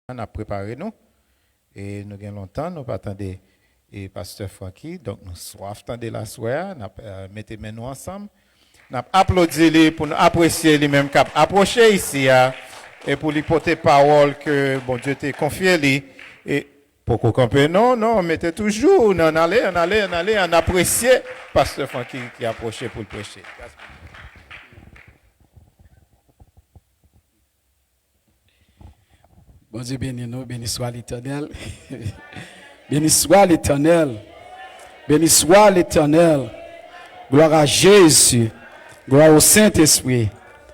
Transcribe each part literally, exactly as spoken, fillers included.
N ap prepare nou. E nou gen lontan nou pa tande e pastè Francky, donk nou swaf tande l aswè a. N ap eh, mete men nou ansanm. N ap aplodi li pou nou apresye li menm k ap apwoche isi a e pou li pote pawòl ke Bondye te konfye li. E poko kanpe non, non, mete toujou, n ann ale, ann ale, ann ale, ann apresye pastè Francky ki apwoche pou l preche. Bondye beni nou, beni swa Letènèl. Beni swa Letènèl. Beni swa Letènèl. Gloire à Jésus. Gloire au Saint-Esprit.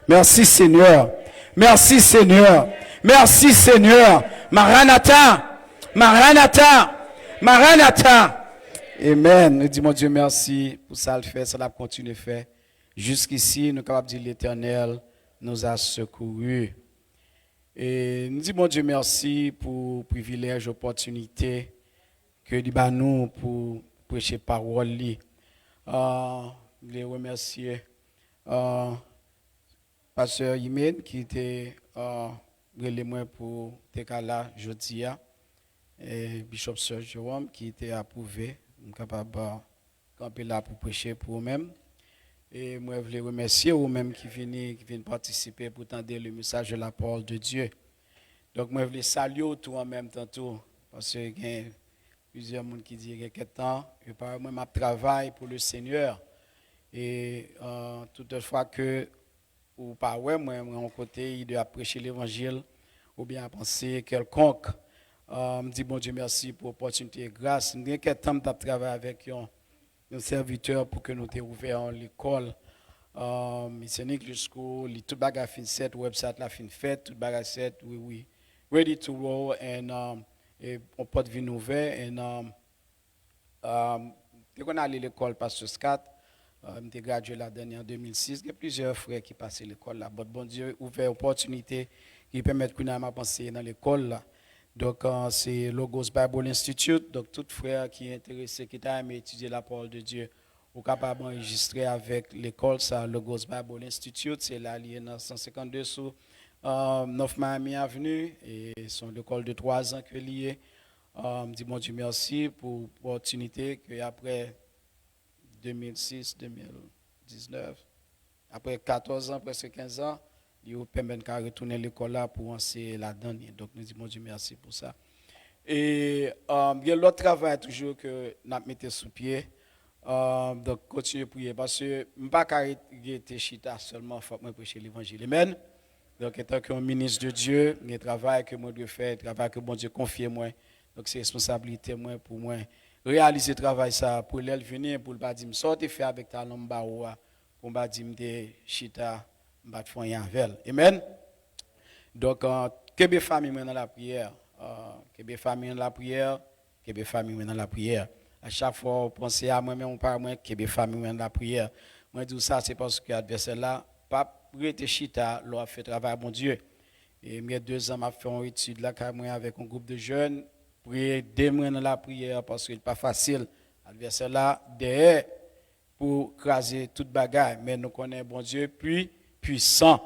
Merci Seigneur. Merci Seigneur. Merci Seigneur. Maranatha. Maranatha. Maranatha. Amen. Nou di Bondye mèsi pou sa l fè, sa l ap kontinye fè. Jiskisi, nou kapab di Letènèl nous a secourus. E nou di Bondye mèsi pou privilèj, opòtinite ke li ba nou pou preche pawòl li. Ah, m vle remèsye ah, pastè Imen ki te ah, rele mwen pou te ka la jodi a. E Bishop Sir Jerome ki te apwouve m kapab ah, kanpe la pou preche pou ou menm. E mwen vle remèsye ou menm ki vini, ki vin patisipe pou tande le message de la parole de Dieu. Donk mwen vle salye w tou an menm tan tou, paske gen plizyè moun ki di gen kèk tan, e pa mwen m ap travay pou le Senyè. E euh, toutèfwa ke ou pa wè mwen, mwen yon kote, ide ap preche levanjil, oubyen ap anseye kèlkonk, euh, m di Bondye mèsi pou opòtinite e gras. M gen kèk tan m t ap travay avèk yon yon sèvitè pou ke nou te ouvè yon lekòl. Um, it's an English school, li tout bagay fin sèt, website la fin fèt, tout bagay sèt, we, we ready to roll, and um, e, yon pòt vin ouvè, and um, um, te konn ale lekòl Pastor Scott, uh, m te gradye ladan li an de mil sis, gen plizyè frè ki pase lekòl la, but Bondye ouvè opòtinite ki pèmèt kounye a m ap anseye nan lekòl la. Donk, uh, se Logos Bible Institute. Donk, tout frè ki enterese, ki ta renmen etidye lapawòl de Dye, ou kapab anrejistre avèk lekòl sa, Logos Bible Institute. Se la li ye nan san senkannde sou uh, North Miami Avenue. E se yon lekòl de twa zan ke li ye. Uh, m di Bondye mèsi pou opòtinite ke apre de mil sis, de mil diznèf, apre katòz an, prèske kenz an, li pèmèt n ka retounen lekòl la pou anseye ladan li. Donk, nou di Bondye mèsi pou sa. E um, gen lòt travay toujou ke n ap mete sou pye. Um, donk, kontinye priye. Paske m pa ka rete chita sèlman, fòk mwen preche levanjil. Amen. Donk, antanke yon minis de Dye, gen travay ke mwen dwe fè, travay ke Bondye konfye mwen. Donk, se responsablite mwen pou mwen reyalize travay sa pou lè l vini, pou l pa di m sa w te fè avèk talan m ba ou a, pou m pa di m te chita, m pa t fè anyen avè l. Amen. Donk, uh, kenbe fanmi mwen nan lapriyè. Uh, kenbe fanmi nan lapriyè. Kenbe fanmi mwen nan lapriyè. A chak fwa w panse a mwen menm ou pa mwen, kenbe fanmi mwen nan lapriyè. Mwen di w sa, se paske advèsè la p ap rete chita lè w ap fè travay Bondye. E m gen de zan m ap fè yon etid lakay mwen avèk yon gwoup de jèn pou ede mwen nan lapriyè paske li pa fasil. Advèsè la dèyè pou kraze tout bagay, men nou konnen Bondye pi pwisan.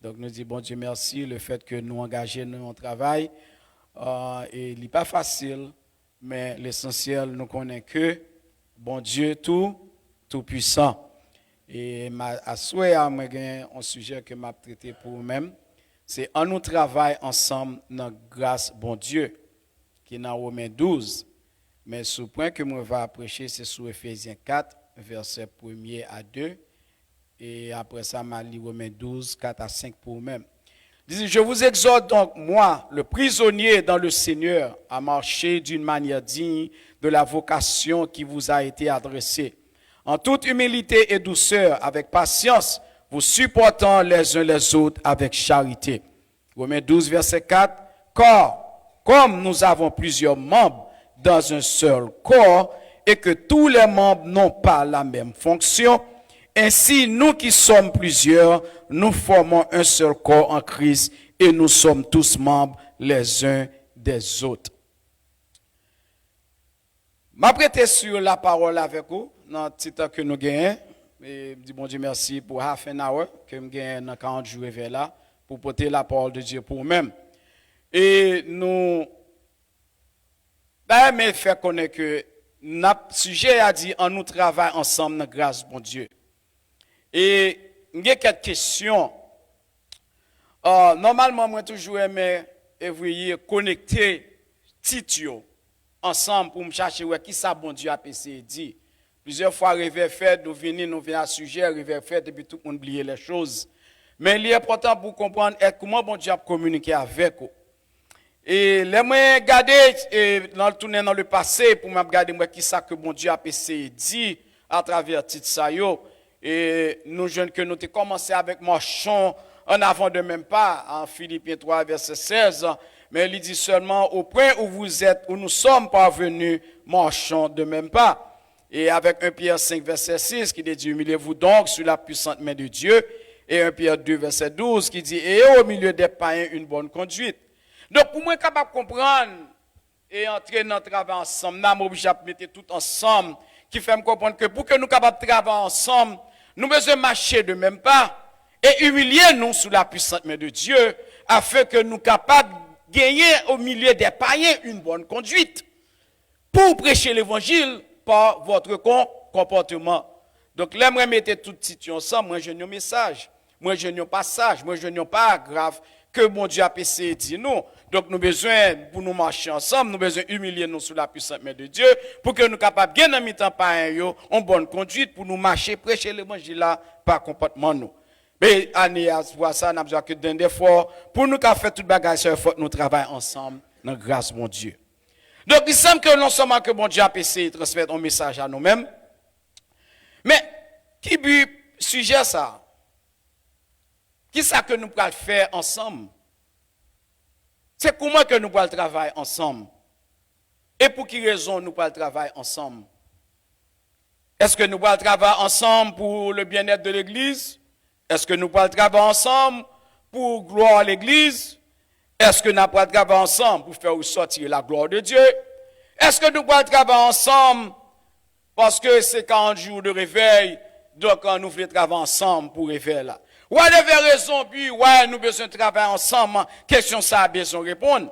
Donk nou di Bondye mèsi le fèt ke nou angaje nou yon travay. Uh, e li pa fasil, men lesansyèl nou konnen ke Bondye tou, tou pwisan. E aswè a mwen gen yon sijè ke m ap trete pou ou menm. Se ann nou travay ansanm nan gras Bondye ki nan Women douz. Men sou pwen ke mwen va preche se sou Efezyen kat, vèsè premye a de. E apre sa, m a li Women douz, kat a senk pou ou menm. Li di, je vous exhorte donc, moi, le prisonnier dans le Seigneur, à marcher d'une manière digne de la vocation qui vous a été adressée, en toute humilité et douceur, avec patience, vous supportant les uns les autres avec charité. Romains douze, verset quatre, car comme nous avons plusieurs membres dans un seul corps, et que tous les membres n'ont pas la même fonction, ainsi nous qui sommes plusieurs, nous formons un seul corps en Christ, et nous sommes tous membres les uns des autres. M ap rete sou lapawòl avèk ou nan ti tan ke nou genyen. E m di Bondye mèsi pou half an hour ke m genyen nan karant jou revèy la pou pote lapawòl de Dye pou ou menm. E nou ta renmen fè konnen ke n ap, sijè a di, ann nou travay ansanm nan gras Bondye. E m gen kèk kesyon. Ah, nòmalman, mwen toujou renmen, evriye, konekte tit yo ansanm pou m chache wè kisa Bondye ap eseye di. Plizyè fwa, revè fèt, nou vini, nou vin a sijè, revè fèt, epi tout moun bliye lè choz. Men li enpòtan pou w konprann, e, kòman Bondye ap kominike avèk ou. E lè mwen gade, e, nan, tounen nan le pase, pou mwen ap gade, mwen, kisa ke Bondye ap eseye di atravè tit sa yo, e nou jwenn ke nou te kòmanse avèk marchons en avant d'un même pas, an Filipyen twa, vèsè sèz, men li di sèlman, au point où vous êtes, où nous sommes parvenus, marchons de même pas. Et avec un Pierre cinq, verset six, qui dit, humiliez-vous donc sous la puissante main de Dieu, et un Pierre deux, verset douze, qui dit, ayez au milieu des païens une bonne conduite. Donk, pou mwen kapab konprann e antre nan travay ansanm nan, m oblije ap mete tout ansanm, ki fè m konprann ke pou ke nou kapab travay ansanm, nou bezwen mache de menm pa e imilye nou sou la puissante main de Dieu, afin ke nou kapab genyen au milieu des païens une bonne conduite pour prêcher l'évangile par votre con- comportement. Donk, lè mwen mete tout tit yo ansanm, mwen jwenn yon mesaj, mwen jwenn yon pasaj, mwen jwenn yon paragraf ke Bondye ap eseye di nou. Donk, nou bezwen, pou nou mache ansanm, nou bezwen imilye nou sou la puissante main de Dieu, pou ke nou kapab gen nan mitan payen yo yon bòn konduit, pou nou mache preche levanjil la pa konpòtman nou. Men ane a, fwa sa, n ap di ke dan defò, pou nou ka fè tout bagay sa yo, fòk nou travay ansanm nan gras Bondye. Donk, li sanm ke non sèlman ke Bondye ap eseye transmèt yon mesaj a nou menm, men ki bi sijè sa? Kisa ke nou pral fè ansanm? Se kòman ke nou pral travay ansanm? E pou ki rezon nou pral travay ansanm? Èske nou pral travay ansanm pou le bien-être de legliz? Èske nou pral travay ansanm pou glwa legliz? Èske n ap pral travay ansanm pou fè resòti la gloire de Dieu? Èske nou pral travay ansanm paske se karant jou de revèy, donk, nou vle travay ansanm pou revèy la? Whatever rezon, bi, why nou bezwen travay ansanm, kesyon sa a bezwen reponn.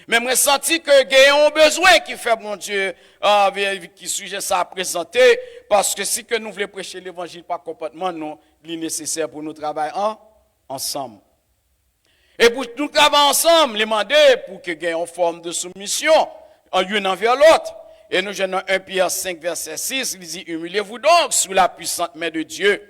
Men mwen santi ke gen yon bezwen ki fè Bondye, euh, ki sijè sa a prezante, paske si ke nou vle preche levanjil pa konpòtman nou, li nesesè pou nou travay an, ansanm. E pou nou travay ansanm, li mande pou ke gen yon fòm de soumisyon, an youn anvè lòt. E nou jwenn nan en Pyè senk, vèsè sis, li di, humiliez-vous donc sous la puissante main de Dieu.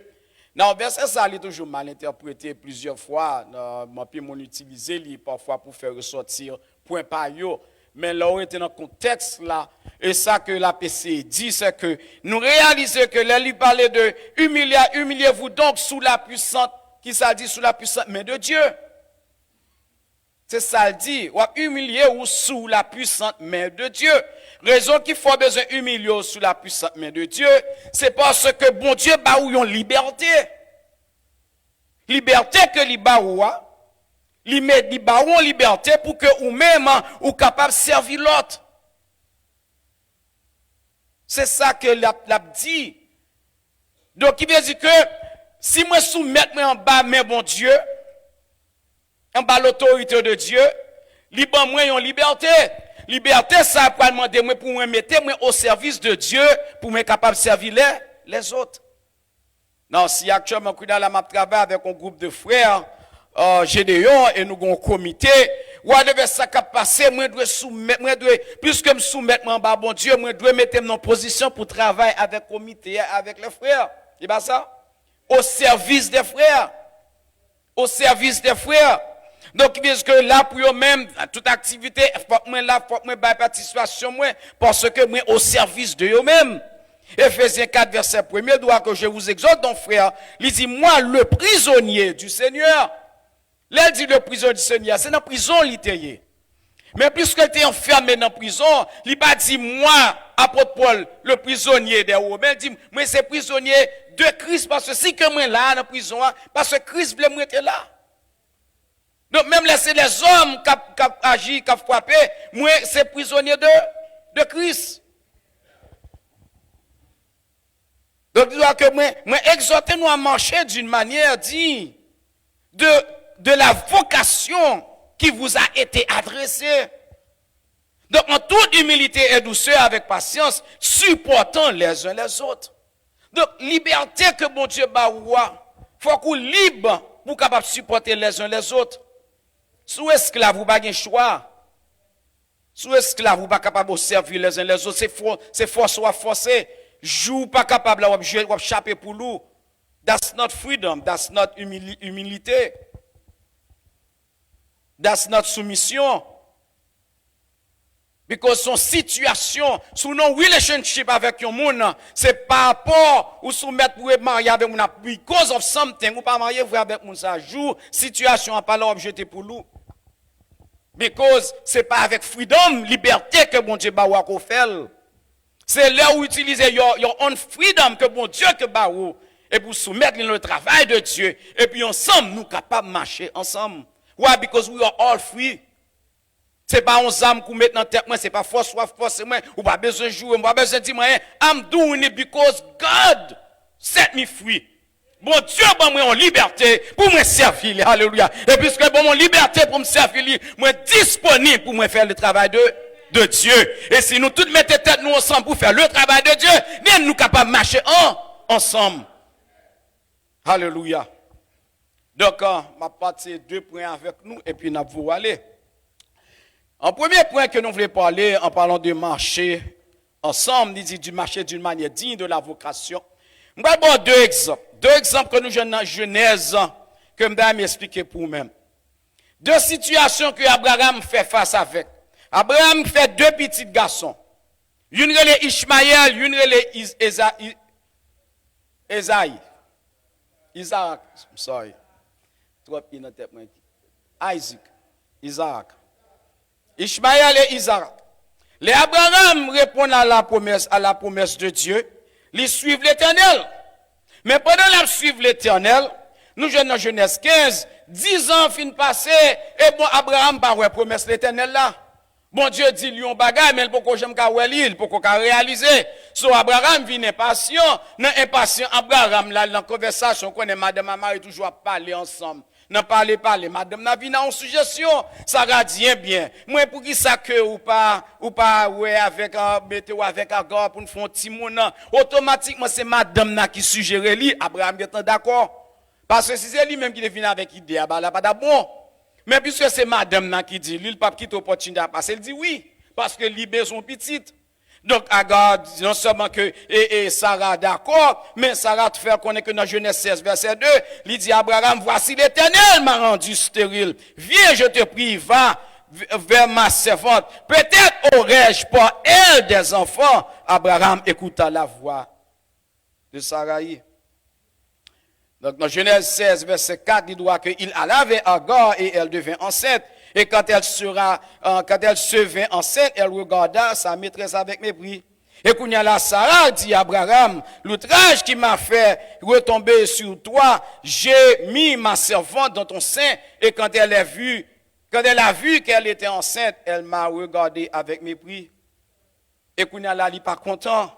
Nan vèsè sa, li toujou mal entèprete plizyè fwa. Nan, anpil moun itilize li pafwa pou fè resòti pwen pa yo. Men lè w rete nan kontèks la, e sa ke l ap eseye di, se ke nou reyalize ke lè li pale de humiliez-vous donc sous la puissante, ki sa l di, sous la puissante main de Dieu? Se sa l di, w ap imilye w sous la puissante main de Dieu. Rezon ki fè w bezwen imilye w sous la puissante main de Dieu, se paske Bondye ba w yon libète. Libète ke li ba ou a, li met, li ba ou yon libète pou ke ou menm ou kapab sèvi lòt. Se sa ke l ap, l ap di. Donk, ki vle di ke si mwen soumèt mwen anba men Bondye, anba lotorite de Dye, li ban mwen yon libète. Libète sa a pral mande mwen pou mwen mete mwen o sèvis de Dye, pou mwen kapab sèvi lè, lèzòt. Non, si aktyèlman, kounye a la, m ap travay avèk yon gwoup de frè, euh, Gédéon, e nou gen yon komite. Whatever sa k ap pase, mwen dwe soumèt, mwen dwe, piske m soumèt mwen anba Bondye, mwen dwe mete m nan pozisyon pou travay avèk komite a, avèk lè frè. E pa sa? Au service des frères. Au service des frères. Donk, ki vle di ke la pou yo menm, tout aktivite, fòk mwen la, fòk mwen bay patisipasyon mwen, paske mwen o sèvis de yo menm. Éphésiens quatre, verset premier, droit que je vous exhorte donc, frères, li di, moi, le prisonnier du Seigneur. Lè l di le prisonnier du Seigneur, se nan prizon li te ye. Men piske l te anfème nan prizon, li pa di, moi, apot Pòl, le prisonnier des Romains, li di, mwen se prizonye de Kris, paske si ke mwen la nan prizon an, paske Kris vle m rete la. Donk, menm lè se lèzòm k ap, k ap aji, k ap frape, mwen se prizonye de, de Kris. Donk, li di ke mwen, mwen egzòte nou a mache d'une manière digne de, de la vocation qui vous a été adressée. Donc, en toute humilité et douceur, avec patience, supportant les uns les autres. Donk, libète ke Bondye ba ou a, fòk ou lib pou w kapab sipòte lèzon lèzòt. Si w esklav, ou pa gen chwa. Si w esklav, ou pa kapab sèvi lèzon lèzòt. Se fò, se fòse w ap fòse. Jou w pa kapab la, w ap jwe, w ap chape poul ou. That's not freedom, that's not humili- humilité. That's not soumission. Because son sitiyasyon, si w nan relationship avèk yon moun, se pa rapò ou soumèt pou w marye avèk moun nan, because of something, ou pa marye vre avèk moun sa. Jou sitiyasyon an pa la, w ap jete poul ou. Because se pa avèk freedom, libète ke Bondye ba ou a ke w fè l. Se lè ou itilize your, your own freedom ke Bondye ke ba ou, epi w soumèt li nan le travay de Dye, epi ansanm nou kapab mache ansanm. Why? Because we are all free. Se pa yon zam ke w met nan tèt mwen, se pa fòs w ap fòse mwen, ou pa bezwen joure m, ou pa bezwen di mwen anyen. I'm doing it because God set me free. Bondye ban mwen yon libète pou mwen sèvi li. Alelouya. E piske ban mwen libète pou m sèvi li, mwen disponib pou mwen fè le travay de, de Dye. E si nou tout mete tèt nou ansanm pou fè le travay de Dye, men nou kapab mache an, ansanm. Alelouya. Donk, euh, m ap pase de pwen avèk nou, epi n ap voye ale. An premye pwen ke nou vle pale, an palan de mache ansanm, li di, du marcher d'une manière digne de la vocation. M pral ba w de egzanp. De egzanp ke nou jwenn nan Jenèz, ke m ta renmen eksplike pou ou menm. De sitiyasyon ke Abraram fè fas avèk. Abraram fè de pitit gason. Youn rele Ichmayèl, youn rele Iz- Eza- I- Ezayi. Izarak, I'm sorry. Twòp i nan tèt mwen. Isaac, Izarak. Ichmayèl e Izarak. Lè Abraram reponn a la promès, à la promesse de Dieu, li swiv Letènèl. Men pandan l ap swiv Letènèl, nou jwenn nan Jenèz kenz, diz an fin pase, e bon, Abraram pa wè promès Letènèl la. Bondye di l yon bagay, men l poko janm ka wè li, l poko ka reyalize. So, Abraram vin enpasyan. Nan enpasyan Abraram la, nan konvèsasyon, konnen madanm ak mari toujou ap pale ansanm. Nan pale, pale, madanm nan vin a yon sijesyon. Sara di, ebyen, mwen, poukisa ke ou pa, ou pa wè avèk, ah, mete w avèk Agar pou n fè yon timoun nan? Otomatikman, se madanm nan ki sijere li. Abraram gentan dakò. Paske si se li menm ki te vin avèk ide a, bagay la pa t ap bon. Men piske se madanm nan ki di li, li p ap kite opòtinite a pase, li di wi. Paske li bezwen pitit. Donk, Agar, non sèlman ke, e, e, Sara dakò, men Sara te fè konnen ke nan Jenèz sèz, vèsè de, li di, Abraham, voici, l'Éternel m'a rendu stérile. Viens, je te prie, va v- vers ma servante. Peut-être aurai-je par elle des enfants. Abraham écouta la voix de Saraï. Donc, dans Genèse seize, verset quatre, il dit que il alla vers Agar et elle devint enceinte. Et quand elle sera, euh, quand elle se vint enceinte, elle regarda sa maîtresse avec mépris. Et kounye a la, Sarah dit à Abraham, l'outrage qui m'a fait retomber sur toi, j'ai mis ma servante dans ton sein, et quand elle a vu, quand elle a vu qu'elle était enceinte, elle m'a regardé avec mépris. E kounye a la, li pa kontan.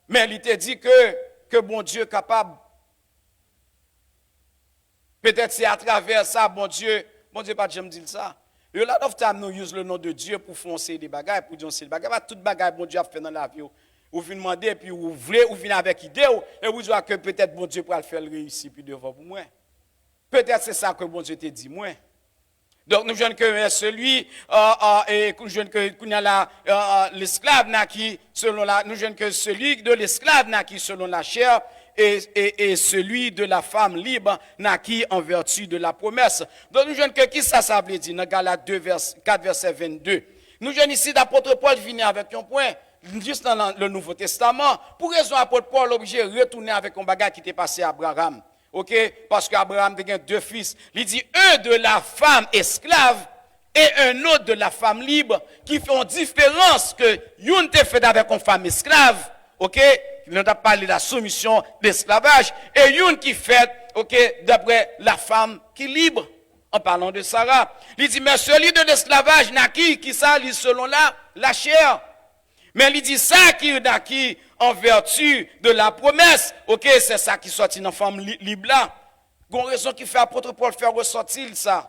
Men li te di ke, ke Bondye kapab. Petèt se atravè sa, Bondye, Bondye pa t janm di l sa. A lot of time, nou use le nom de Dieu pou fè yon seri de bagay, pou di yon seri de bagay. Pa tout bagay Bondye ap fè nan lavi w. Ou vin mande, epi ou vle, ou vin avèk ide w, e ou di ke petèt Bondye pral fè l reyisi pi devan pou mwen. Petèt se sa ke Bondye te di mwen. Donk, nou jwenn ke, euh, celui, euh, euh, e nou jwenn ke kounye a la, euh, euh, l'esclave naquit selon la, nou jwenn ke celui de l'esclave naquit selon la chair et, et, et celui de la femme libre naquit en vertu de la promesse. Donk, nou jwenn ke kisa sa vle di nan Galat de vès, kat vèsè vennde. Nou jwenn isi apot Pòl vini avèk yon pwen, jis nan, nan le Nouvo Testaman, pou rezon apot Pòl oblije retounen avèk yon bagay ki te pase Abraham. Ok? Paske Abraham te gen de fis. Li di, un de la femme esclave et un autre de la femme libre, ki fè yon diferans ke youn te fèt avèk yon fanm esklav, ok? Nou t ap pale la soumisyon, lesklavaj, e youn ki fèt, ok, daprè la femme qui libre, en parlant de Sarah. Li di, mais celui de l'esclavage naquit, kisa li selon la, la chair. Men li di sa ki naquit en vertu de la promesse, ok, se sa ki sòti nan fanm li- lib la. Gon rezon ki fè apot Pòl fè resòti l sa.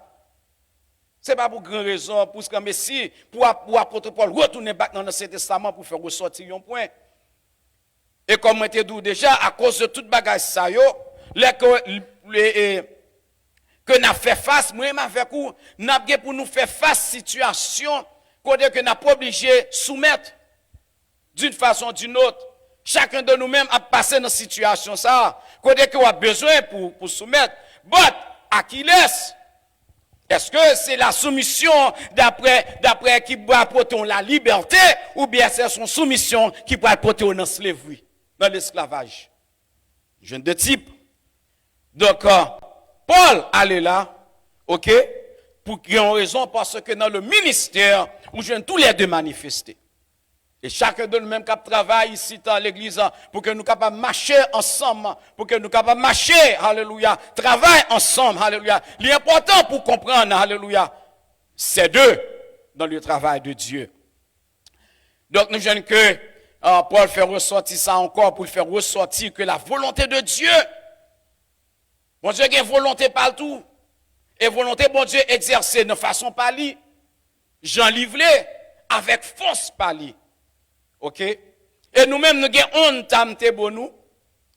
Se pa pou gran rezon, pou gran mesi, pou ap- pou apot Pòl retounen back nan Ansyen Testaman pou fè resòti yon pwen. E kòm mwen te di w deja, akoz de tout bagay sa yo, lè ke, e, e, ke n ap fè fas, mwen menm avèk ou, n ap gen pou nou fè fas sitiyasyon kote ke n ap oblije soumèt. D'une façon ou d'une autre, chacun de nous-mêmes ap pase nan sitiyasyon sa a, kote ke w ap bezwen pou, pou soumèt. But, a kilès? Èske se la soumisyon daprè, daprè ki pral pote w lalibète, oubyen se yon soumisyon ki pral pote w nan slavri, nan lesklavaj? Jwenn de tip. Donk, euh, Pòl ale la, oke, pou gen yon rezon, paske nan le ministè, ou jwenn tou lè de manifeste. E chak de nou menm k ap travay isit an legliz, pou ke nou kapab mache ansanm, pou ke nou kapab mache, alelouya, travay ansanm, alelouya. Li enpòtan pou konprann, alelouya, c'est deux dans le travail de Dieu. Donk, nou jwenn ke, euh, Pòl fè resòti sa ankò, pou l fè resòti ke la volonté de Dieu, Bondye gen volonte pa l tou. E volonte Bondye egzèse nan fason pa li, jan li vle, avèk fòs pa li. Oke? E nou menm, nou gen on tam te bo nou.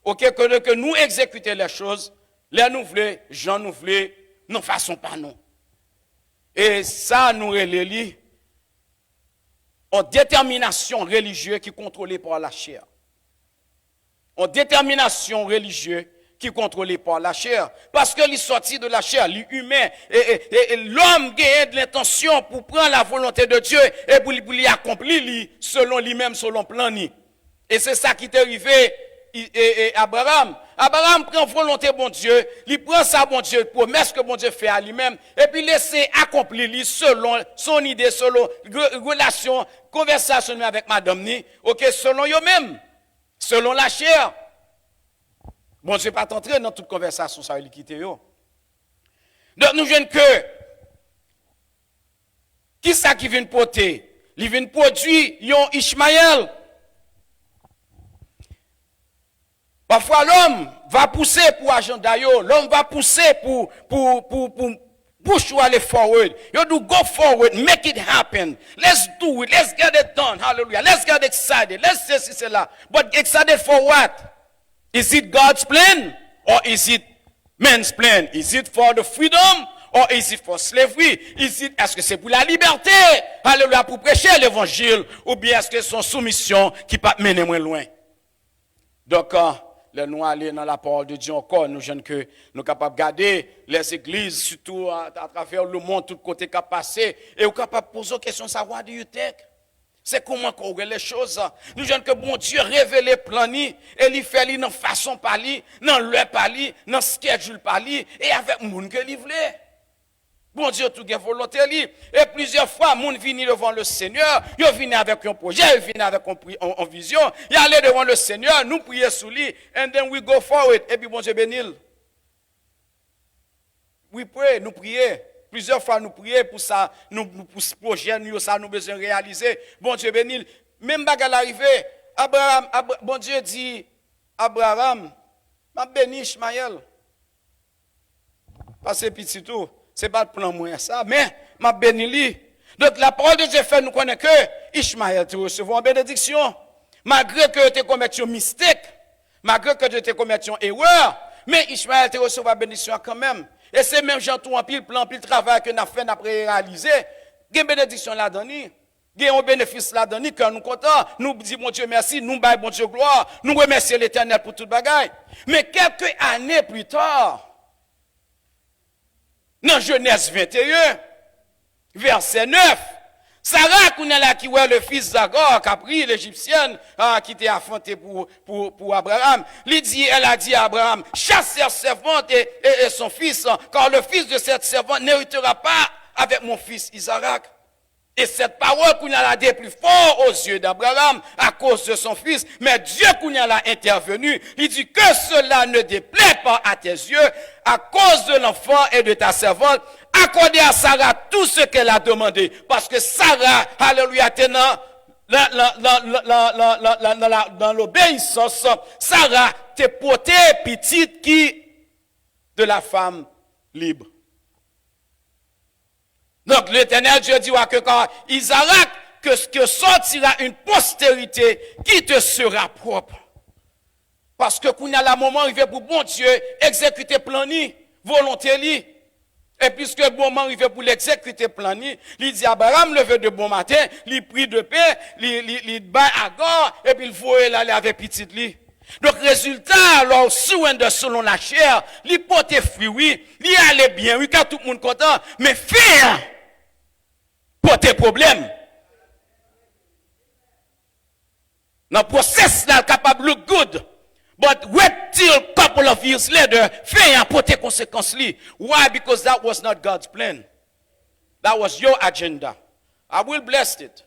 Oke? Kote ke nou egzekite lè choz, lè nou vle, jan nou vle, nan fason pa nou. E sa, nou rele li yon detèminasyon relijye ki kontwole pa lachè. Yon detèminasyon relijye ki kontwole pa lachè. Paske li sòti de lachè, li imen. E, e, e, e lòm genyen de lentansyon pou pran la volonte de Dye e pou li, pou li akonpli li selon li menm, selon plan ni. E se sa ki te rive i- e, e Abraham. Abraham pran volonte Bondye, li pran sa Bondye, pwomès ke Bondye fè a li menm, epi l eseye akonpli li selon son ide, selon re- relasyon, konvèsasyon li avèk madanm ni, oke, selon yo menm, selon lachè. Bondye pa t antre nan tout konvèsasyon sa yo, li kite yo. Donk, nou jwenn ke, kisa ki vin pote? Li vin pwodui yon Ichmayèl. Pafwa, lòm va pouse pou ajanda yo, lòm va pouse pou, pou, pou, pou bouch yo ale forward. Yo di, "Go forward, make it happen. Let's do it, let's get it done. Hallelujah. Let's get excited. Let's sesi, sela." But excited for what? Is it God's plan or is it man's plan? Is it for the freedom or is it for slavery? Is it, èske se pou la libète, alelouya, pou preche levanjil, oubyen èske se yon soumisyon ki p ap mennen mwen lwen? Donk, euh, lè nou ale nan la parole de Dieu ankò, nou jwenn ke nou kapab gade lèzegliz, sitou a- atravè lemonn, tout kote k ap pase, e ou kapab poze w kesyon sa, "What do you think?" Se kòman ke w wè lè choz. Nou jwenn ke Bondye revele plan ni, e li fè li nan fason pa li, nan lè pa li, nan schedule pa li, e avèk moun ke li vle. Bondye tou gen volonte li. E plizyè fwa, moun vini devan le Senyè, yo vini avèk yon pwojè, yo vini avèk yon pri- yon- yon vizyon, y ale devan le Senyè, nou priye sou li, and then we go for it, epi Bondye beni l. We pray, nou priye. Plizyè fwa nou priye pou sa, nou, nou pou pwojè nou yo, sa nou bezwen reyalize. Bondye beni l. Menm bagay la rive. Abraham, Abra- Bondye di Abraham, "M ap beni Ichmayèl. Paske pitit ou, se pa t plan mwen sa, men m ap beni li." Donk, la parole de Dieu fè nou konnen ke Ichmayèl te resevwa yon benediksyon. Malgre ke yo te komèt yon mistake, malgre ke yo te komèt yon erè, men Ichmayèl te resevwa benediksyon an kanmenm. E se menm jan tou anpil plan, anpil travay ke n ap fè, n ap reyalize, gen benediksyon ladan li. Gen yon benefis ladan li, kè nou kontan, nou di Bondye mèsi, nou bay Bondye glwa, nou remèsye Letènèl pou tout bagay. Men kèlke ane pli ta, nan Jenèz venteyen, vèsè nèf, Sara, kounye a la ki wè le fis d'Hagar, k ap ri, Lejipsyèn, ah, ki te afwonte pou, pou, pou Abraham, li di, elle a dit à Abraham, chasse cette servante et, et, et son fils, car le fils de cette servante n'héritera pas avec mon fils Isaac. Et cette parole, kounye a la, déplut fort aux yeux d'Abraham à cause de son fils. Mais Dieu, kounye a la, intervenu. Il dit, que cela ne déplaît pas à tes yeux à cause de l'enfant et de ta servante. Accordez à Sarah tout ce qu'elle a demandé. Paske Sara, alelouya, te nan, nan, nan, nan lobeyisans. Sara te pote pitit ki de la femme libre. Donc, l'Éternel Dieu dira que quand Isaac, que, que sortira une postérité qui te sera propre. Paske kounye a la, moman rive pou Bondye egzekite plan ni, volonte li. E piske moman rive pou l egzekite plan ni, li di Abraram leve de bon maten, li pri de pen, li, li, li bay Agar, epi l voye l ale avèk pitit li. Donk, rezilta, lè w surrender selon la chair, li pote fwi, wi, li ale byen, wi, ka tout moun kontan, men fen an pote pwoblèm. Nan pwosès la, l kapab look good. But wait till couple of years later, fen an pote konsekans li. Why? Because that was not God's plan. That was your agenda. I will bless it.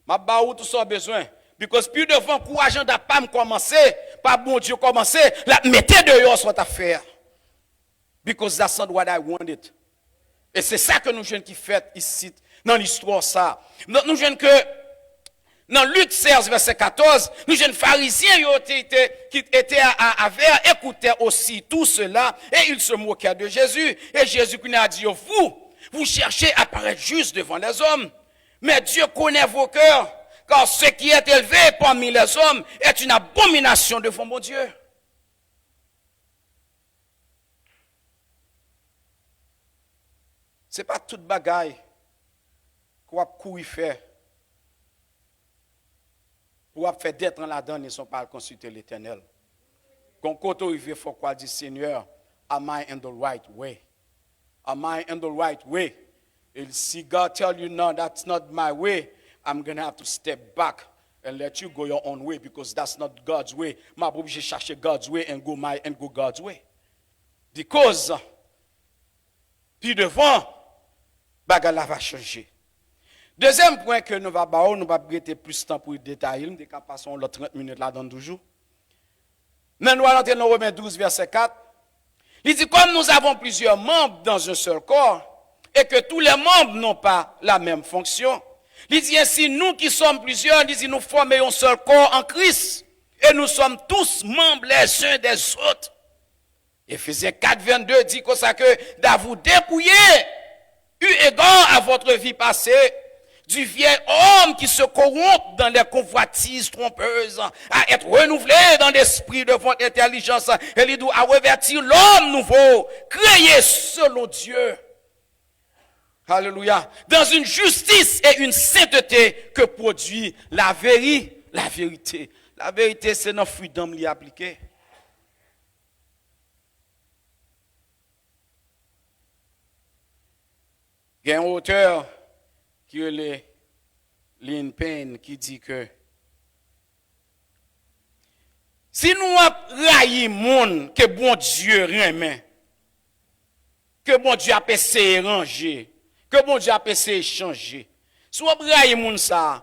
M ap ba ou tout sa w bezwen. Because pi devan, kou ajanda pa m kòmanse, pa Bondye kòmanse, l ap mete deyò sa w t ap fè a. Because that's not what I wanted. E se sa ke nou jwenn ki fèt isit nan listwa sa. Donk, nou jwenn ke nan Lik sèz, vèsè katòz, nou jwenn Farizyen yo te, te, qui étaient à, à, à Avers écoutaient aussi tout cela, et ils se moquèrent de Jésus. Et Jésus qui a dit, vous, vous cherchez à paraître juste devant les hommes, mais Dieu connaît vos cœurs, car ce qui est élevé parmi les hommes est une abomination devant mon Dieu. Se pa tout bagay ke w ap kouri fè, pou w ap fè dètran ladan li san w pa al konsilte Letènèl. Gon kote w rive, fòk w al di, Senyè, am I in the right way? Am I in the right way? And si God tell you, no, that's not my way, I'm gonna have to step back and let you go your own way because that's not God's way. M ap oblije chache God's way and go my, and go God's way. Because pi devan, bagay la va chanje. Dezyèm pwen ke nou va ba w, nou p ap rete plis tan pou detaye l, m te ka pase yon lòt trant minit ladan l toujou. Men nou al antre nan Women douz, vèsè kat. Li di, comme nous avons plusieurs membres dans un seul corps, et que tous les membres n'ont pas la même fonction. Li di, ainsi, nous qui sommes plusieurs, li di, nou fòme yon sèl kò an Kris, et nous sommes tous membres les uns des autres. Éphésiens quatre vingt-deux di konsa ke, dont vous dépouillez, eu égard à votre vie passée, du vieil homme qui se corrompt dans les convoitises trompeuses, à être renouvelé dans l'esprit de votre intelligence, et li di, à revêtir l'homme nouveau, créé selon Dieu. Alléluia. Dans une justice et une sainteté que produit la véri-, la vérité. La vérité, se nan fwi dan m li aplike. Gen yon otè ki rele Lynn Payne ki di ke si nou ap rayi moun ke Bondye renmen, ke Bondye ap eseye ranje, ke Bondye ap eseye chanje, si w ap rayi moun sa a,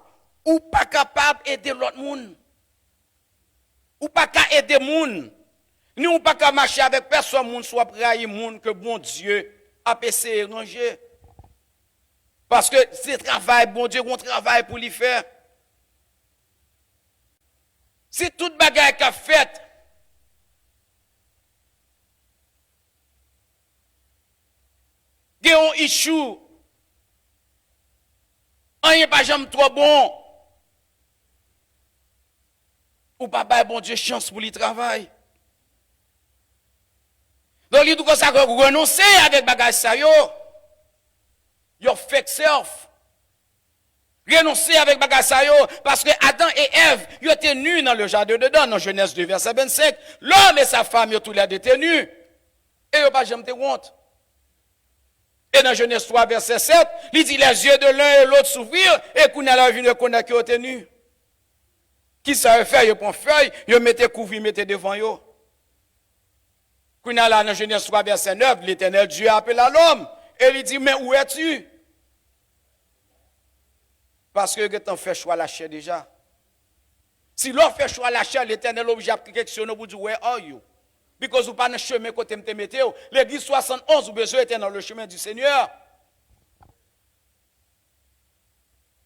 ou pa kapab ede lòt moun. Ou pa ka ede moun, ni ou pa ka mache avèk pèsòn moun si w ap rayi moun ke Bondye ap eseye ranje. Paske se travay Bondye, gon travay pou li fè. Si tout bagay k ap fèt, gen yon issue, anyen pa janm twò bon, ou pa bay Bondye chans pou li travay. Donk, li di konsa ke renonse avèk bagay sa yo, your fake self. Renonse avèk bagay sa yo, paske Adan e Èv, yo te ni nan le jardin d'Éden, nan Genèse deux, verset vingt-cinq. L'homme et sa femme, yo toulède te ni. E yo pa janm te wont. E nan Genèse trois, verset sept, li di, les yeux de l'un et l'autre s'ouvrirent, e kounye a la, yo vin rekonèt ke yo te ni. Kisa yo fè? Yo pran fèy, yo mete kouvri, mete devan yo. Kounye a la, nan Genèse trois, verset neuf, l'Éternel Dieu appela l'homme, et li di, mais où es-tu? Paske yo gentan fè chwa lachè deja. Si lè w fè chwa lachè, Letènèl oblije ap kesyone w pou di, where are you? Because ou pa nan chemen kote m te mete w. Legliz swasannonz, ou bezwen rete nan le chemin du Seigneur.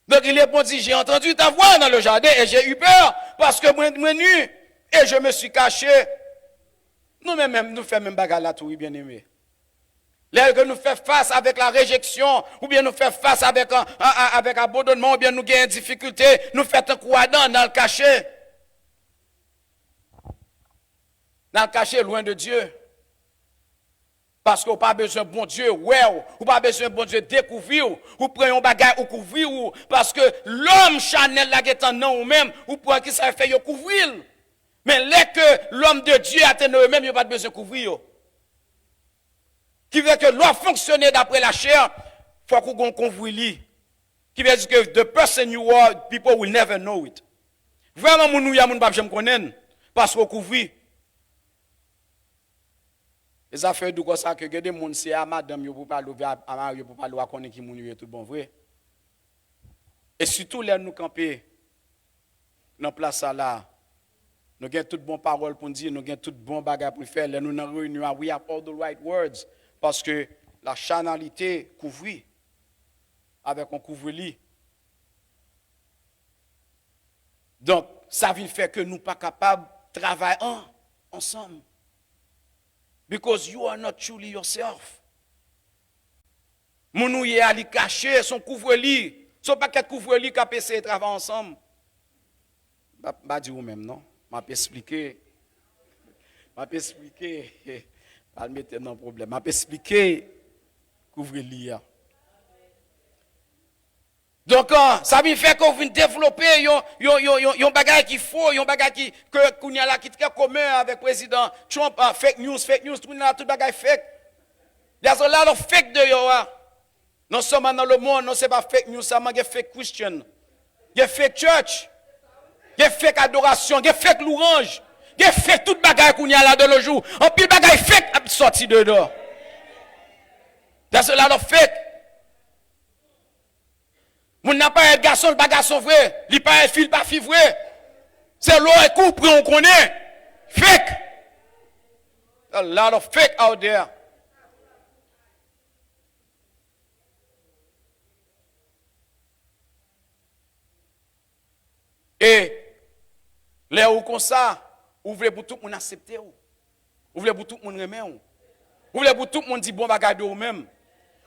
Donc il répondit, j'ai entendu ta voix dans le jardin et j'ai eu peur, paske mwen, mwen ni, et je me suis caché. Nou menm, menm, nou fè menm bagay la tou, wi, byeneme. Lè ke nou fè fas avèk la rejeksyon, oubyen nou fè fas avèk, a, a, avèk abandonnman, oubyen nou gen difikilte, nou fè tankou Adan, n al kache. N al kache lwen de Dye. Paske w pa bezwen Bondye wè w, ou pa bezwen Bondye dekouvri w, ou pran yon bagay ou kouvri w, paske lòm chanèl la gentan nan ou menm, ou pran ki sa fè yo kouvri l. Men lè ke lòm de Dye a te nan yo menm, yo pa t bezwen kouvri yo. Ki vle ke lè w fonksyone daprè lachè, fòk ou gon kouvri li. Ki vle di ke the person you are, people will never know it. Vrèman, moun ou ye a, moun p ap janm konnen l, paske w kouvri. E sa fè di konsa ke gen de moun, se a madanm yo pou pale, oubyen a, a mari yo pou pale, w a konnen ki moun yo ye tout bon vre. E sitou lè nou kanpe nan plas sa la, nou gen tout bon pawòl pou n di, nou gen tout bon bagay pou n fè. Lè nou nan reyinyon an, we have all the right words. Paske la chanalite kouvri avèk yon kouvri li. Donk, sa vin fè ke nou pa kapab travay an, ansanm. Because you are not truly yourself. Moun ou ye a, li kache, se yon kouvre li. Se yon pakèt kouvre li k ap eseye travay ansanm. M pa, m pa di ou menm, non. M ap esplike. M ap esplike. Pa mete m nan pwoblèm. M ap esplike kouvre li a. Donk, an, sa vin fè ke w vin devlope yon, yon, yon, yon, yon bagay ki fo, yon bagay ki, ke, kounye a la ki trè komen avèk prezidan Trump, an, fake news, fake news, kounye a la tout bagay fake. There's a lot of fake deyò a. Non sèlman nan lemonn, non, se pa fake news sèlman, gen fake Christian, gen fake church, gen fake adorasyon, gen fake louanj, gen fake tout bagay kounye a la de nos jours. Anpil bagay fake ap sòti deyò. There's a lot of fake. Moun nan parèt gason, li pa gason vre. Li parèt fi, li pa fi vre. Se lè w kou pran w konnen. Fake. A lot of fake out there. E lè ou konsa, ou vle pou tout moun aksepte w. Ou vle pou tout moun renmen w. Ou vle pou tout moun di bon bagay de ou menm.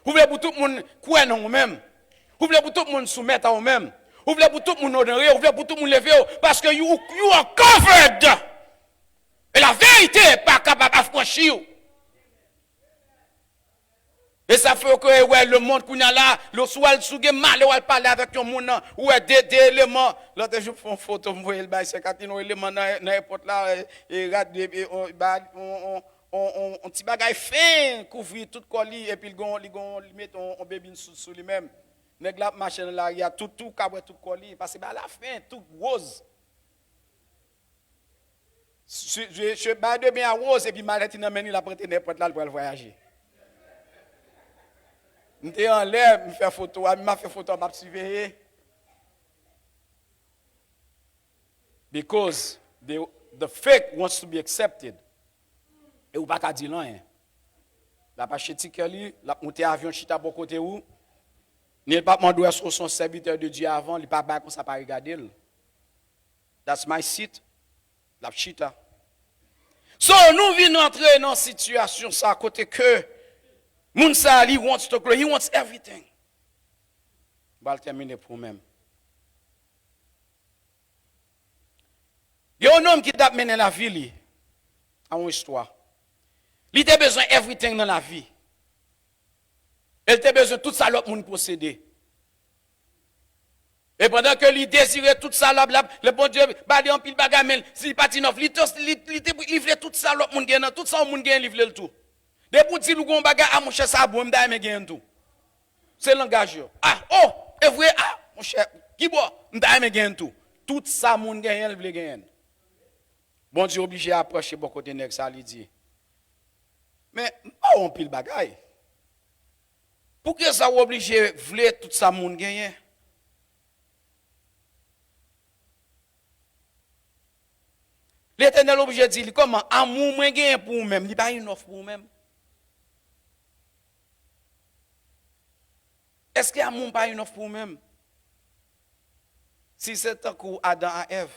Ou vle pou tout moun kwè nan ou menm. Ou vle pou tout moun soumèt a ou menm. Ou vle pou tout moun onore w. Ou vle pou tout moun leve w. Paske you, you are covered. E laverite pa kapab afranchi w. E sa fè ke w wè lemonn kounye a la, lè w sou al sou gen malè w al pale avèk yon moun nan, ou wè de, de eleman. Lòt jou fè yon foto m voye l bay sè Katlin, yon eleman nan, nan èpòt la, e, e rad, e, e, on, ba, on, on, on, on, on ti bagay fen kouvri tout kò li, epi l gon, li gon, li mete on, on bebin sou, sou li menm. Nèg la ap mache nan lari a, tout, tout, ou ka wè tout kò li, paske bagay la fen, tout woz. Se, se, se bay de ben a woz, epi malèt li nan men li, l ap rantre nan èpòt la, l pral vwayaje. M te anlè, m fè foto a, m ap fè foto a, m ap siveye. Because the, the fake wants to be accepted. E ou pa ka di l anyen. L ap achte tikè li, l ap monte avyon chita bò kote ou. Ni l p ap mande w èske w se yon sèvitè de Dye avan, li pa bay konsa, pa regade l. That's my seat. L ap chita. So, nou vin antre nan sitiyasyon sa kote ke moun sa, li wants to grow, he wants everything. M pral tèmine pou mwen. Gen yon nonm ki t ap mennen lavi li a yon istwa. Li te bezwen everything nan lavi. E l te bezwen tout sa lòt moun posede. E pandan ke li dezire tout sa l ap, l ap, le Bondye ba li anpil bagay, men si li pa t enough, li te, li, li te, li vle tout sa lòt moun gen nan, tout sa yon moun gen, li vle l tou. Depi w di l ou gen yon bagay, a monchè, sa bon, m ta renmen gen l tou. Se langaj yo. A, o, e vre, a, monchè, ki bò, m ta renmen gen l tou. Tout sa moun genyen, l vle genyen. Bondye oblije apwoche bò kote nèg sa, li di, men, m ba w anpil bagay. Poukisa w oblije vle tout sa moun genyen? Letènèl oblije di li, kòman, amou mwen genyen pou ou menm, li pa enough pou ou menm? Èske amou m pa enough pou ou menm? Si se tankou Adan a Èv,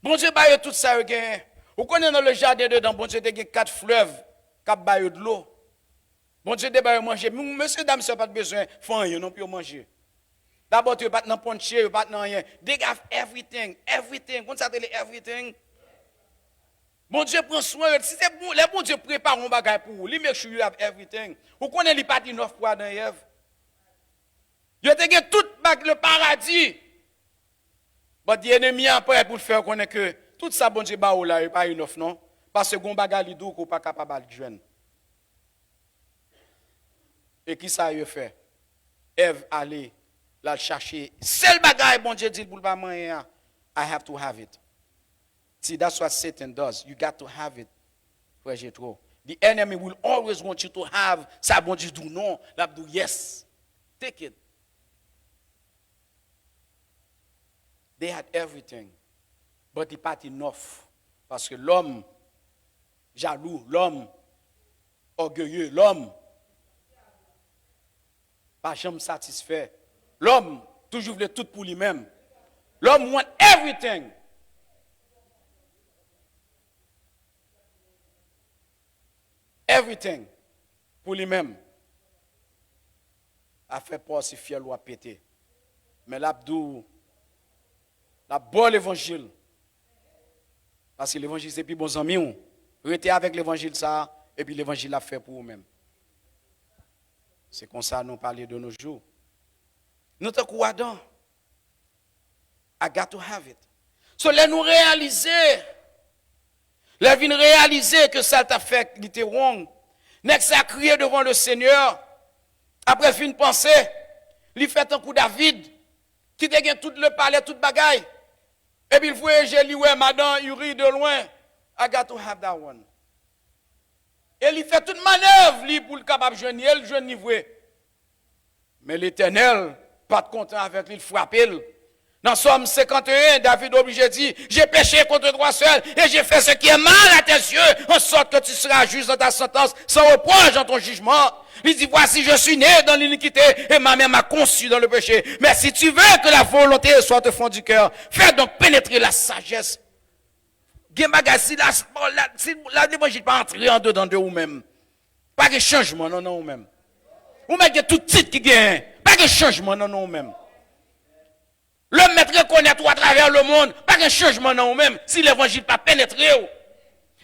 Bondye ba yo tout sa yo genyen. Ou konnen nan le jardin d'Éden, Bondye te gen kat flèv k ap ba yo dlo. Bondye te ba yo manje. Men mesye dam sa yo pa t bezwen fè anyen non pou yo manje. Dabò tou, yo pa t nan ponche, yo pa t nan anyen. They have everything, everything. Konn sa te le everything? Bondye pran swen yo. Si se bon, lè Bondye prepare yon bagay pou ou, li make sure you have everything. Ou konnen li pa t enough pou Adan e Èv. Yo te gen tout bag le paradi. But the enemy a prè pou l fè w konnen ke tout sa Bondye ba ou la, yo pa enough non. Paske gon bagay li di w ke w pa kapab al jwenn. E ki sa yo fè? Èv ale, l al chache sèl bagay Bondye di l pou l pa manyen an. I have to have it. See, that's what Satan does. You got to have it, frè Jetro. The enemy will always want you to have sa Bondye di w non, l ap di w yes. Take it. They had everything, but it pa t enough. Paske lòm jalou, lòm ògeye, lòm pa janm satisfè. Lòm toujou vle tout pou li menm. Lòm want everything. Everything pou li menm. Afè pa w se fyèl ou ap pete. Men l ap di w, l ap ba w levanjil. Paske levanjil se pi bon zanmi w. Rete avèk levanjil sa a, epi levanjil ap fè pou ou menm. Se konsa nou pale de nos jours. Nou tankou Adan. I got to have it. So lè nou reyalize, lè l vin reyalize ke sa l t ap fè li te wrong, nèg sa a kriye devan le Seigneur. Apre l fin panse, li fè tankou David, ki te gen tout le palè, tout bagay. Epi l voye je li wè madan Uri de lwen. I got to have that one. E li fè tout manèv li pou l kapab jwenn li, e l jwenn li vre. Men Letènèl pa t kontan avèk li, l frape l. Nan Sòm senkant e en, David oblije di, j'ai péché contre toi seul, et j'ai fait ce qui est mal à tes yeux, en sorte que tu seras juste dans ta sentence, sans reproche dans ton jugement. Li di, voici, je suis né dans l'iniquité, et ma mère m'a conçu dans le péché. Mais si tu veux que la volonté soit au fond du cœur, fais donc pénétrer la sagesse. Gen bagay, si la, la, si la levanjil pa antre andedan de ou menm, pa gen chanjman nan, nan ou menm. Ou mèt gen tout tit ki genyen, pa gen chanjman nan, nan ou menm. Le mèt rekonèt ou atravè lemonn, pa gen chanjman nan ou menm, si levanjil pa penetre w.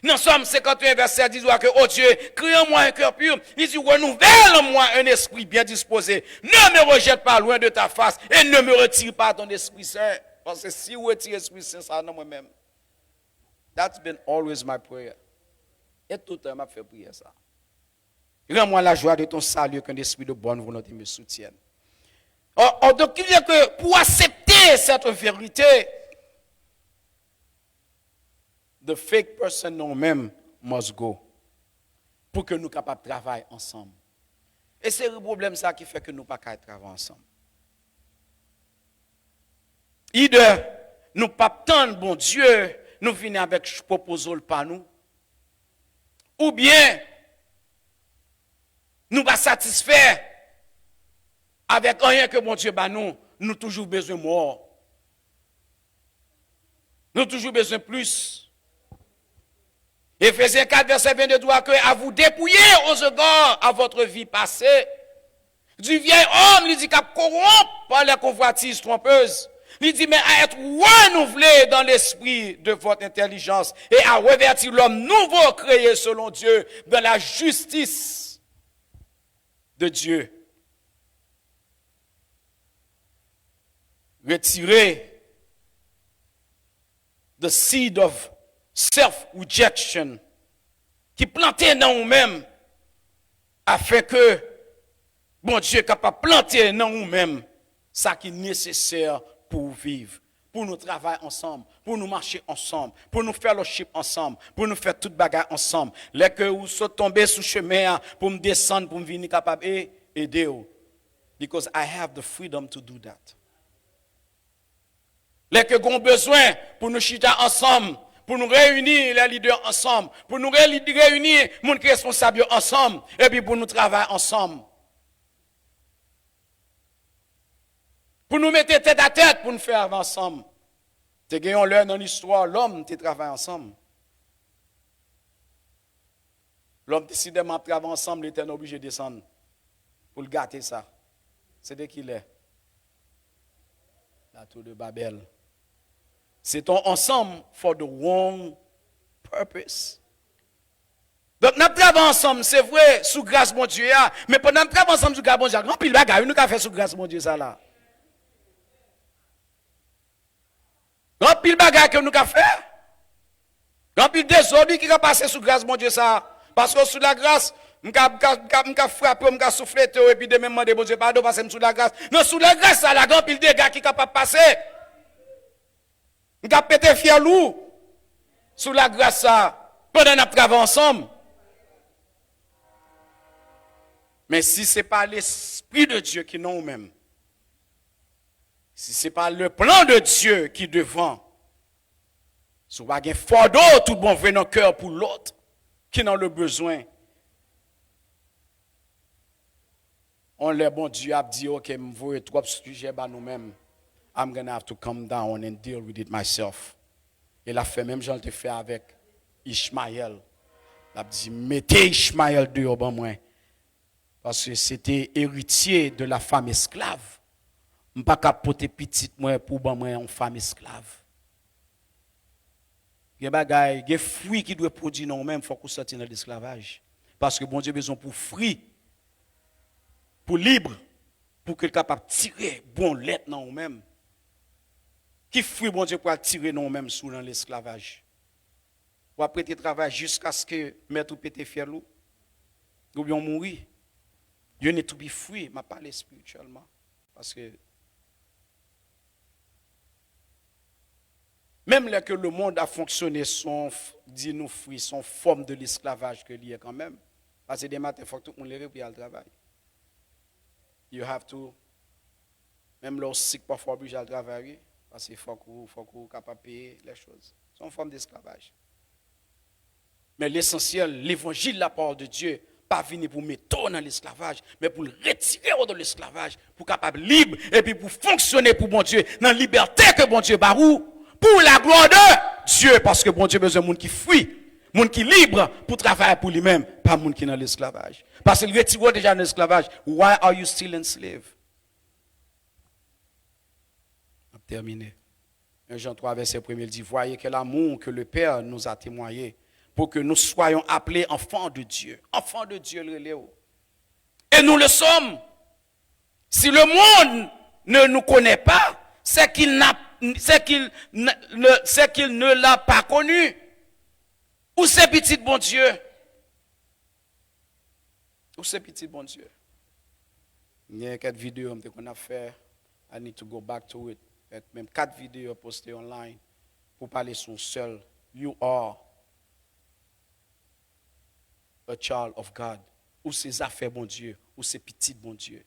Nan Sòm senkant e en vèsè dis, ou wè ke, oh Dieu, crée en moi un cœur pur. Li di, renouvelle en moi un esprit bien disposé. Ne me rejette pas loin de ta face et ne me retire pas ton Esprit Saint. Paske si w retire Espri Sen sa nan mwen menm, that's been always my prayer. E tout tan m ap fè priyè sa. Rends-moi la joie de ton salut, qu'un esprit de bonne volonté me soutienne. Or, or, donc, il y a que pour accepter cette vérité, the fake person nan ou menm must go. Pou ke nou kapab travay ansanm. E se pwoblèm sa ki fè ke nou pa ka travay ansanm. Either nou p ap tann Bondye, nou vini avèk pwopozo l pa nou, oubyen nou pa satisfè avèk anyen ke Bondye ba nou, nou toujou bezwen more. Nou toujou bezwen plis. Efesyen kat vèsè vennde di ke à vous dépouiller aux égards à votre vie passée, du vieil homme, li di, k ap kowonp par les convoitises trompeuses. Li di, mais à être renouvelé dans l'esprit de votre intelligence et à revêtir l'homme nouveau créé selon Dieu dans la justice de Dieu. Retire the seed of self-rejection ki plante nan ou menm, afin ke Bondye kapab plante nan ou menm sa ki nesesè pou w viv, pou nou travay ansanm, pou nou mache ansanm, pou nou fellowship ansanm, pou nou fè tout bagay ansanm. Lè ke ou sot tonbe sou chemen an, pou m desann, pou m vini kapab e, ede w. Because I have the freedom to do that. Lè ke gon bezwen pou nou chita ansanm, pou nou reyini lè lidè ansanm, pou nou reyini moun ki responsab yo ansanm, epi pou nou travay ansanm. Pou nou mete tèt a tèt, pou nou fè avan ansanm. Te gen yon lè nan listwa, lòm te travay ansanm. Lòm te si dèman ap travay ansanm, Letènèl oblije desann pou l gate sa. Se de ki lè? La tour de Babel. Se ton ansanm for the wrong purpose. Donk, n ap travay ansanm, se vre, sou gras Bondye a, men pandan n ap travay ansanm sou gras Bondye a, gen anpil bagay wi nou ka fè sou gras Bondye sa la. Gen anpil bagay ke nou ka fè. Gen anpil dezòd wi ki ka pase sou gras Bondye sa. Paske w sou lagras, m ka, m ka, m ka, m ka frape w, m ka souflete w, epi demen m mande Bondye padon paske m sou lagras. Nan sou lagras sa la, gen anpil dega ki kapab pase. M ka pete fyèl ou sou lagras sa pandan n ap travay ansanm. Men si se pa Lespri de Dye ki nan ou menm, si se pa le plan de Dieu ki devan, si w pa gen fado tout bon vre nan kè w pou lòt ki nan le bezwen, on lè Bondye ap di, "Ok, m voye twòp sijè ba nou menm. I'm gonna have to come down and deal with it myself." E l ap fè menm jan l te fè avèk Ichmayèl. L ap di, "Mete Ichmayèl deyò ban mwen." Paske se te eritye de la fam esklav. M pa ka pote pitit mwen pou ban mwen yon fam esklav. Gen bagay, gen fwi ki dwe pwodui nan ou menm, fòk ou sòti nan lesklavaj. Paske Bondye bezwen pou fri, pou lib, pou ke l kapab tire bon lèt nan ou menm. Ki fwi Bondye pral tire nan ou menm si w nan lesklavaj? W ap rete travay jiskaske mèt ou pete fyèl ou? Oubyen w mouri? You need to be free, m ap pale espirityèlman. Paske menm lè ke lemonn ap fonksyone, se yon f-, di nou fri, se yon fòm de lesklavaj ke li ye kanmenm. Paske demen maten, fòk tout moun leve pou y al travay. You have to, menm lè w sik, pafwa w oblije al travay, wi. Paske fòk ou, fòk ou kapab peye les choses. Se yon fòm desklavaj. Men lesansyèl, levanjil, la parole de Dieu, pa vini pou mete w nan lesklavaj, men pou l retire w de lesklavaj, pou w kapab lib, epi pou fonksyone pou Bondye, nan libète ke Bondye ba ou, pour la gloire de Dieu, paske Bondye bezwen moun ki fri, moun ki lib pou travay pou li menm, pa moun ki nan lesklavaj. Paske l retire w deja nan lesklavaj. Why are you still enslaved? M ap tèmine. Un Jean trois, verset premier, il dit, "Voyez quel amour que le Père nous a témoigné, pour que nous soyons appelés enfants de Dieu." Enfants de Dieu, l rele w. Et nous le sommes. Si le monde ne nous connaît pas, c'est qu'il n'a, c'est qu'il ne, ne, c'est qu'il ne l'a pas connu. Ou se pitit Bondye. Ou se pitit Bondye. Gen kèk videyo m te konn ap fè. I need to go back to it. Kèk, menm kat videyo poste online pou pale sou yon sèl. You are a child of God. Ou se zafè Bondye. Ou se pitit Bondye.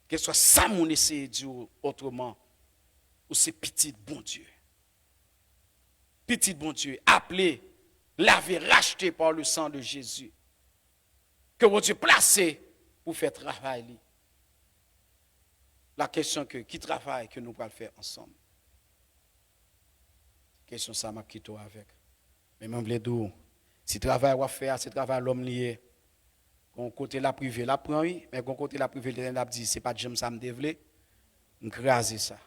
Kèlkeswa sa moun eseye di w otreman, ou se pitit Bondye. Pitit Bondye, appelé, lavé, racheté par le sang de Jésus. Ke Bondye plase pou fè travay li. La kesyon ke, ki travay ke nou pral fè ansanm? Kesyon sa m ap kite w avèk. Men mwen vle di w, si travay w ap fè a, se travay lòm li ye, gon kote l ap rive, l ap pran wi, men gon kote l ap rive, Letènèl ap di, "Se pa t janm sa m te vle, m kraze sa."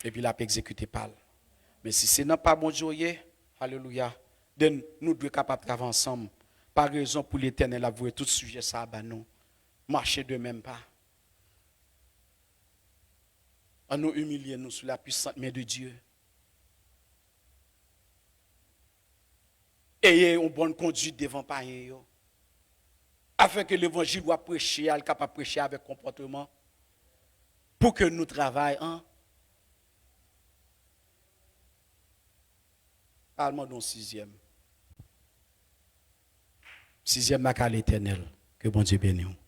Epi l ap egzekite pa l. Men si se nan pa Bondye w ye, alelouya, then nou dwe kapab travay ansanm. Pa rezon pou Letènèl ap voye tout sijè sa a ba nou. Mache de menm pa. An nou imilye nou sou la puissante main de Dieu. Ayez une bonne conduite devan payen yo. Afin ke levanjil w ap preche a, l kapab preche avèk konpòteman. Pou ke nou travay an. Al mande yon sizyèm. Sizyèm la ka Letènèl. Ke Bondye beni w.